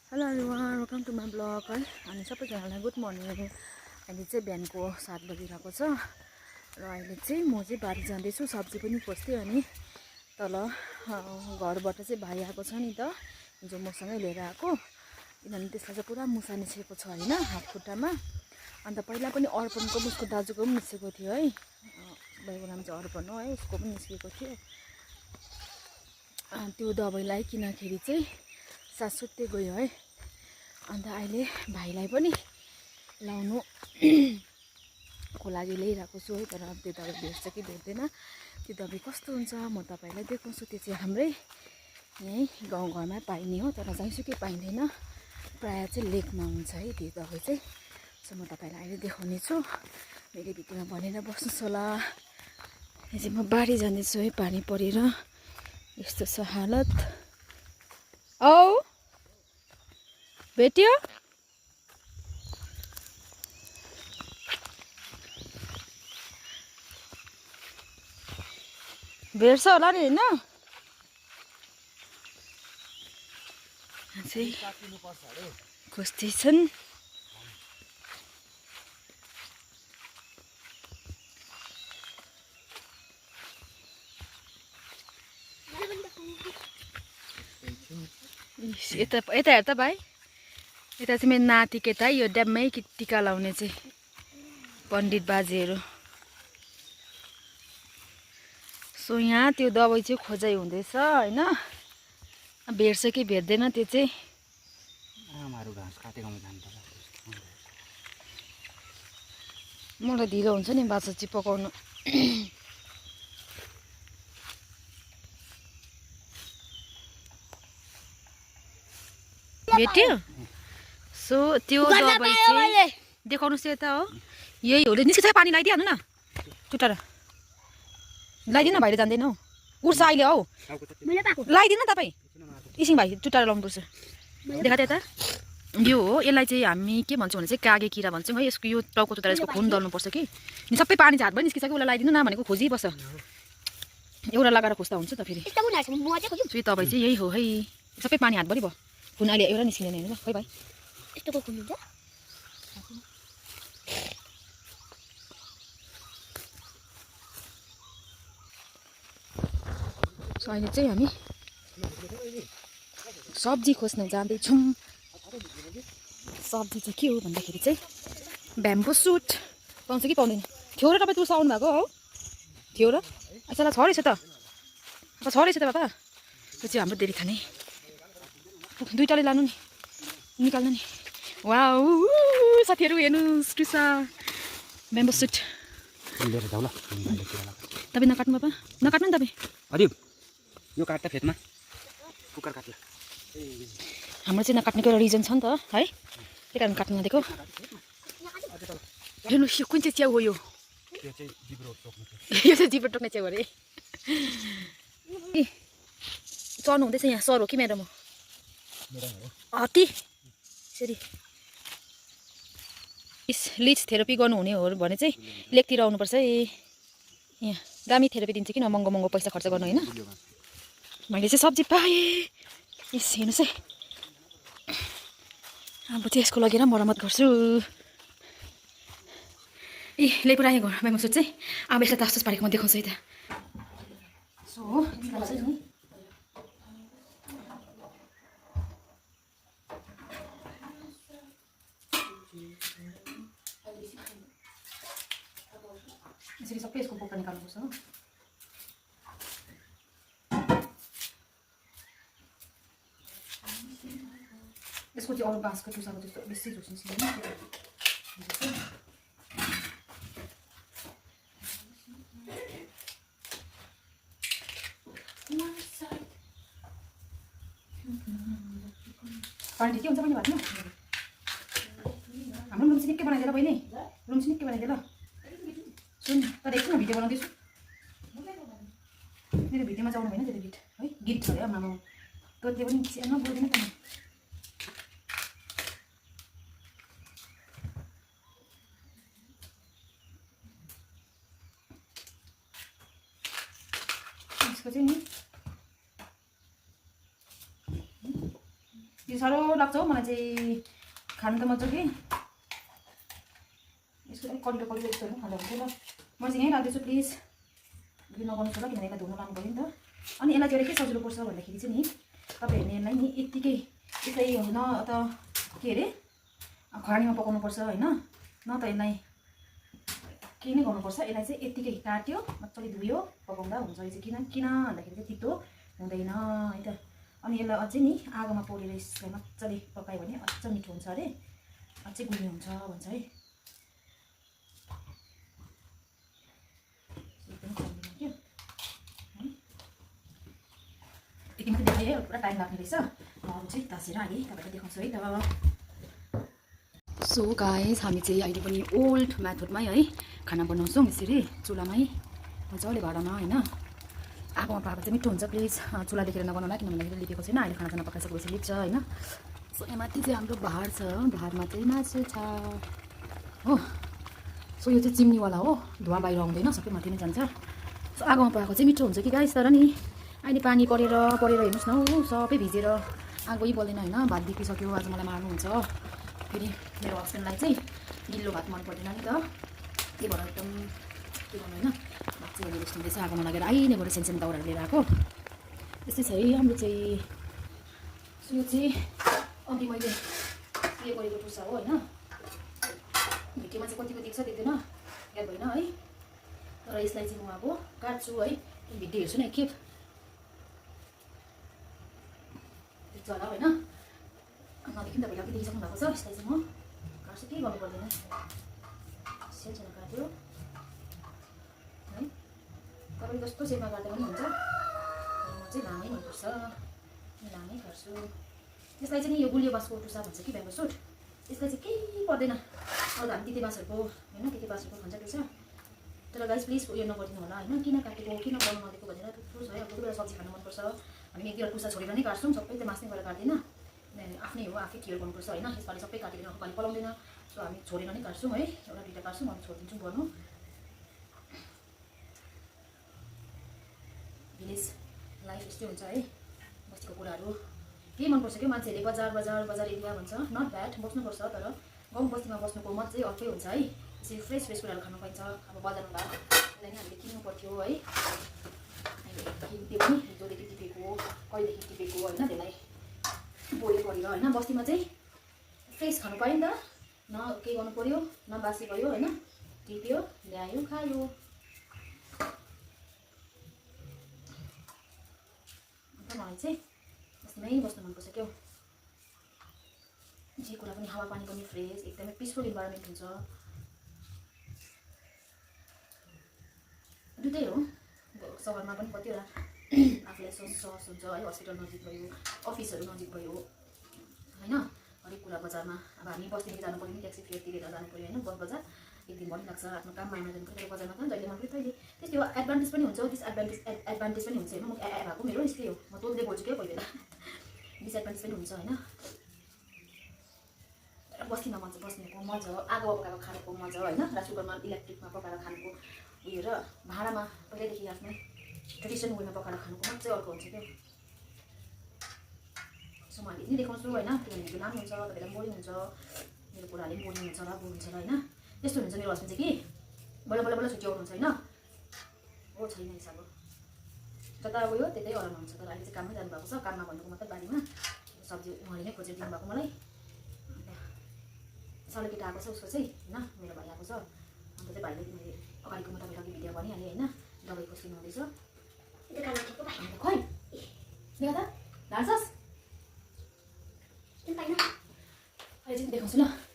Hello everyone, welcome to my vlog है। अनि सबैजनालाई गुड मर्निङ। अहिले चाहिँ बिहानको 7 बजिरहेको छ र अहिले चाहिँ म चाहिँ बारी जाँदैछु। सब्जी पनि खोज्थेँ अनि तल घरबाट चाहिँ भाइ आएको छ नि त, जो मसँगै लिएर आएको। किनभने त्यसलाई चाहिँ पुरा मुसा निस्केको छ होइन, हात खुट्टामा। अन्त पहिला पनि अर्पणको उसको दाजुको पनि निस्केको थियो है। भाइको नाम चाहिँ अर्पण हो है, उसको पनि निस्केको थियो। त्यो दबाई लगाइकिनखेरि चाहिँ सासुत्ते गयो है। अन्त अहिले भाइलाई पनि लाउनु को लागि ल्याइरहेको छु है। तर त्यो दबाई भेट्छ कि भेट्दैन, त्यो दबाई कस्तो हुन्छ म तपाईँलाई देखाउँछु। त्यो चाहिँ हाम्रै यहीँ गाउँघरमा पाइने हो, तर जहीँसुकै पाइँदैन, प्रायः चाहिँ लेकमा हुन्छ है त्यो दबाई चाहिँ। सो म तपाईँलाई अहिले देखाउने छु। मेरो भिडियोमा भनेर बस्नुहोस् होला। यो चाहिँ म बारी जाँदैछु है, पानी परेर यस्तो छ हालत। औ भेट्यो भेट्छ होला नि होइन। चाहिँ खोज्दैछन्। यता यता हेर त भाइ, यता चाहिँ मेरो नाति केटा है, यो ड्याममै टिका लाउने चाहिँ पण्डित बाजेहरू। सो यहाँ त्यो दबाई चाहिँ खोजाइ हुँदैछ होइन, भेट्छ कि भेट्दैन त्यो चाहिँ। मलाई ढिलो हुन्छ नि बाछा चाहिँ पकाउनु। भेट्यो। सो त्यो दबाई चाहिँ देखाउनुहोस् यता हो, यही हो। निस्किन्छ पानी लगाइदिइहाल्नु न, टुटाएर लगाइदिनु न, भाइले जान्दैन हौ, उठ्छ अहिले हौ, लगाइदिनु न तपाईँ। इसिङ भाइ टुटाएर लाउनुपर्छ। देखा त यता, यो हो। यसलाई चाहिँ हामी के भन्छौँ भने चाहिँ कागे किरा भन्छौँ है। यसको यो टाउको टुटाएर यसको खुन दल्नुपर्छ कि। नि सबै पानी चाहिँ हातभरि निस्किसक्यो, उसलाई लगाइदिनु न भनेको खोजिबस्छ। एउटा लगाएर खोज्दा हुन्छ त फेरि। फेरि तपाईँ चाहिँ यही हो है, सबै पानी हातभरि भयो, खुन अहिले एउटा निस्किँदैन हेर्नु ल। खै भाइ यस्तोको खुन हुन्छ। सो अहिले चाहिँ हामी सब्जी खोज्न जाँदैछौँ। सब्जी चाहिँ के हो भन्दाखेरि चाहिँ ब्याम्बो सुट पाउँछ कि पाउँदैन। थियो र तपाईँ तुर्स आउनु भएको हो, थियो र यसलाई छ रहेछ त, छ रहेछ त बाबा। त्यो चाहिँ हाम्रो देरी खाने। दुईटाले लानु नि, निकाल्नु नि। वाउ साथीहरू हेर्नुहोस्, टुसा ब्याम्बो सुट। तपाईँ नकाट्नु बाबा, नकाट्नु नि तपाईँ। अदिब यो काट्दा फेदमा कुकर काट्ला। हाम्रो चाहिँ नकाट्नेको एउटा रिजन छ नि त है, त्यही कारण काट्नु नदिएको। हेर्नुहोस् यो कुन चाहिँ च्याउ हो, यो चाहिँ जिब्रो टोक्ने च्याउ अरे। चढ्नु हुँदैछ यहाँ, सर हो कि म्याडम हो? हत्ती यसरी लिच थेरापी गर्नुहुने हो भने चाहिँ लेकतिर आउनुपर्छ है। यहाँ दामी थेरापी दिन्छ किन, महँगो महँगो पैसा खर्च गर्नु होइन। मैले चाहिँ सब्जी पाएँ। यस हेर्नुहोस् है, अब चाहिँ यसको लगेर मर्मत गर्छु। ए ल्याइपुर आएँ घर ब्याम्बो सुट चाहिँ। अब यसलाई तास पारेको म देखाउँछु है त। सो हो यसलाई नि यसरी सबै यसको बोक्रा निकाल्नुपर्छ हो। यसको चाहिँ अरू बाँसको टुसाको जस्तो बेसी झुस निस्किँदैन। पानी ठिकै हुन्छ पनि भएन। हाम्रो रुम चाहिँ निकै बनाइदिएर बहिनी, रुम चाहिँ निकै बनाइदिएर। सुन तर एकछिन भिडियो बनाउँदैछु, मेरो भिडियोमा जाउनु भएन त्यो गीत है, गीत छ अरे आमामा तैँले पनि सानो बोल्दैन त। यसको चाहिँ नि यो साह्रो लाग्छ हौ मलाई चाहिँ खानु त मजाकै यसको अलिक कलिलो कलिलो यस्तोहरू खाँदा हुन्छ ल म चाहिँ यहीँ राख्दैछु प्लिज घिउ नगर्नुहोस् होला किनभने यसलाई धुनु लानु पऱ्यो नि त अनि यसलाई चाहिँ के सजिलो पर्छ भन्दाखेरि चाहिँ नि तपाईँहरूले यसलाई नि यत्तिकै यसलाई न त के अरे खरानीमा पकाउनुपर्छ होइन न त यसलाई के नै गर्नुपर्छ यसलाई चाहिँ यत्तिकै काट्यो मजाले धुयो पकाउँदा हुन्छ यो चाहिँ किन भन्दाखेरि चाहिँ तितो हुँदैन है त अनि यसलाई अझै नि आगोमा पोलेर यसलाई मजाले पकायो भने अझ मिठो हुन्छ अरे अझै गुलियो हुन्छ भन्छ है यति मात्रै देखाएँ है पुरा टाइम लाग्ने रहेछ अरू चाहिँ तासेर अहिले तपाईँलाई देखाउँछु है त सो गाइस हामी चाहिँ अहिले पनि ओल्ड मेथडमै है खाना बनाउँछौँ यसरी चुलामै मजाले भाँडामा होइन आगोमा पाएको चाहिँ मिठो हुन्छ प्लिज चुला देखेर नबनाउला किनभने लिपेको छैन अहिले खानासाना पकाइसकेपछि लिप्छ होइन सो यहाँ माथि चाहिँ हाम्रो भाँड छ भाँडमा चाहिँ मासु छ हो सो यो चाहिँ चिम्नीवाला हो धुवा बाहिर आउँदैन सबै माथि नै जान्छ सो आगोमा पाएको चाहिँ मिठो हुन्छ कि गाइस तर नि अहिले पानी परेर हेर्नुहोस् न हो सबै भिजेर आगोै बल्दैन होइन भात बिग्रिसक्यो आज मलाई मार्नुहुन्छ फेरि मेरो हस्बेन्डलाई चाहिँ गिल्लो भात मन पर्दैन नि त त्यही भएर एकदम के गर्नु होइन भात चाहिँ हेरेर सुन्दैछ आगोमा लगेर आइने गएर सानो दाउराहरू लिएर आएको यस्तै छ है हाम्रो चाहिँ यो चाहिँ अघि मैले के गरेको टुसा हो होइन भिडियोमा चाहिँ कतिको देख्छ देख्दैन याद भएन है तर यसलाई चाहिँ म अब काट्छु है भिडियो हेर्छु न एकखेप देख्छ होला होइन नदेखि तपाईँले अघि देखिसक्नु भएको छ यसलाई चाहिँ म काट्छु केही गर्नु पर्दैन सानो काट्यो है तपाईँले जस्तो सेपमा काट्दा पनि हुन्छ म चाहिँ लामै मनपर्छ लामै काट्छु यसलाई चाहिँ नि यो गुलियो बाँसको टुसा भन्छ कि ब्याम्बो सुट यसलाई चाहिँ केही पर्दैन अरू हामी तिते बाँसहरूको होइन तिते बाँसहरूको भन्छ टुसा तर गाइस प्लिज उयो नगरिदिनु होला होइन किन काटेको किन गर्नु नदिएको भनेर थुप्रो छ है अब कति बेला सब्जी खानु मनपर्छ हामी एक दुईवटा टुसा छोडेर नै काट्छौँ सबै त्यो मास्ने गरेर काट्दैन आफ्नै हो आफै केयर गर्नुपर्छ होइन यसपालि सबै काटिदिनु अर्कोपालि पलाउँदैन सो हामी छोडेर नै काट्छौँ है एउटा दुईवटा काट्छौँ अनि छोडिदिन्छौँ गर्नु भिलेज लाइफ यस्तै हुन्छ है बस्तीको कुराहरू केही मनपर्छ क्या मान्छेहरूले बजार एरिया भन्छ नट ब्याड बस्नुपर्छ तर गाउँ बस्तीमा बस्नुको मजा चाहिँ अर्कै हुन्छ है यसरी फ्रेस कुराहरू खानु पाइन्छ अब बजारमा यसलाई नै हामीले किन्नु पर्थ्यो है त्यो पनि हिजोदेखि टिपेको कहिलेदेखि टिपेको होइन त्यसलाई बोइल गरेर होइन बस्तीमा चाहिँ फ्रेस खानु पायो नि त न केही गर्नु पऱ्यो न बासी भयो होइन टिप्यो ल्यायो खायो अन्त मलाई चाहिँ बस्तीमै बस्नु मनपर्छ क्या जे कुरा पनि हावापानी पनि फ्रेस एकदमै पिसफुल इन्भाइरोमेन्ट हुन्छ दुइटै हो सहरमा पनि कतिवटा आफूलाई सहज हुन्छ है हस्पिटल नजिक भयो अफिसहरू नजिक भयो होइन हरेक कुरा बजारमा अब हामी बस्तीदेखि जानु पऱ्यो भने ट्याक्सी फेयर तिरेर जानु पऱ्यो होइन बजार एक दिन पनि लाग्छ आफ्नो काममा आउन जानु पऱ्यो बजारमा त जहिले मन पऱ्यो तैँले त्यस्तै हो एडभान्टेज पनि हुन्छ एडभान्टेज पनि हुन्छ होइन म भएको मेरो यस्तै हो म तोल्दै बोल्छु क्या कोही बेला डिसएडभान्टेज पनि हुन्छ होइन बस्तीमा बस्नेको मजा आगोमा पकाएको खानुको मजा होइन राइस कुकरमा इलेक्ट्रिकमा पकाएर खानुको उयो र भाँडामा पहिल्यैदेखि आफ्नै ट्रेडिसन वेमा पकाएर खानुको मजा चाहिँ अर्को हुन्छ क्या सो मैले यति देखाउँछु होइन किनभने नाम हुन्छ तपाईँलाई बोरिङ हुन्छ मेरो कुराले पनि बोरिङ हुन्छ र बोर हुन्छ र होइन त्यस्तो हुन्छ मेरो हस्बेन्ड चाहिँ कि बल्ल छुट्टी आउनुहुन्छ होइन हो छैन हिसाब जता गयो त्यतै अराउनु हुन्छ तर अहिले चाहिँ काममै जानुभएको छ काममा भन्नुको मतलब बारीमा सब्जी उहाँले नै खोजेर दिनुभएको मलाई सानो केटा आएको छ उसको चाहिँ होइन मेरो भाइ आएको छ अन्त चाहिँ भाइले मैले अगाडिको म तपाईँलाई अघि भिडियो भनिहालेँ होइन दबाई कसरी हुँदैछ खै देखा त ढाल्छस् अहिले चाहिँ देखाउँछु ल